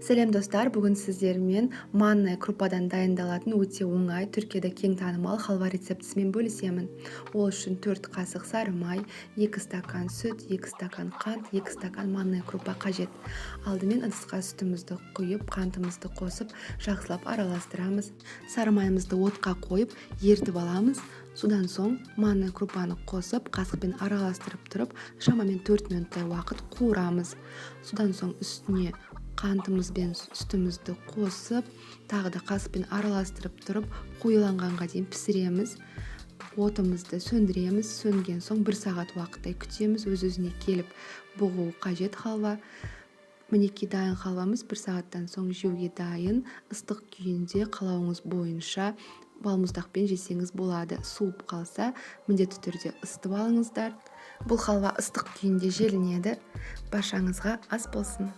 Сәлем, достар! Бүгін сіздермен манная крупадан дайындалатын өте оңай, Түркияда кең танымал халва рецептісімен бөлісемін. Ол үшін 4 қасық сары май, 2 стакан сүт, 2 стакан қант, 2 стакан манная крупа қажет. Алдымен ыдысқа сүтімізді құйып, қантымызды қосып, жақсылап араластырамыз. Сары майымызды отқа қойып, ерітіп аламыз. Содан соң манная крупаны қосып, қасықпен араластырып тұрып, шамамен 4 минуттай уақыт қуырамыз. Содан соң үстіне қантымыз бен сүтімізді қосып, тағы да қасықпен араластырып тұрып, қоюланғанға дейін пісіреміз. Отымызды сөндіреміз. Сөнген соң бір сағат уақыттай күтеміз. Өз өзіне келіп бұғуы қажет халва. Мінекей, дайын халвамыз бір сағаттан соң жеуге дайын. Ыстық күйінде қалауыңыз бойынша балмұздақпен жесеңіз болады. Суып қалса, міндетті түрде ысытып алыңыздар. Бұл халва ыстық күйінде желінеді. Баршаңызға ас болсын!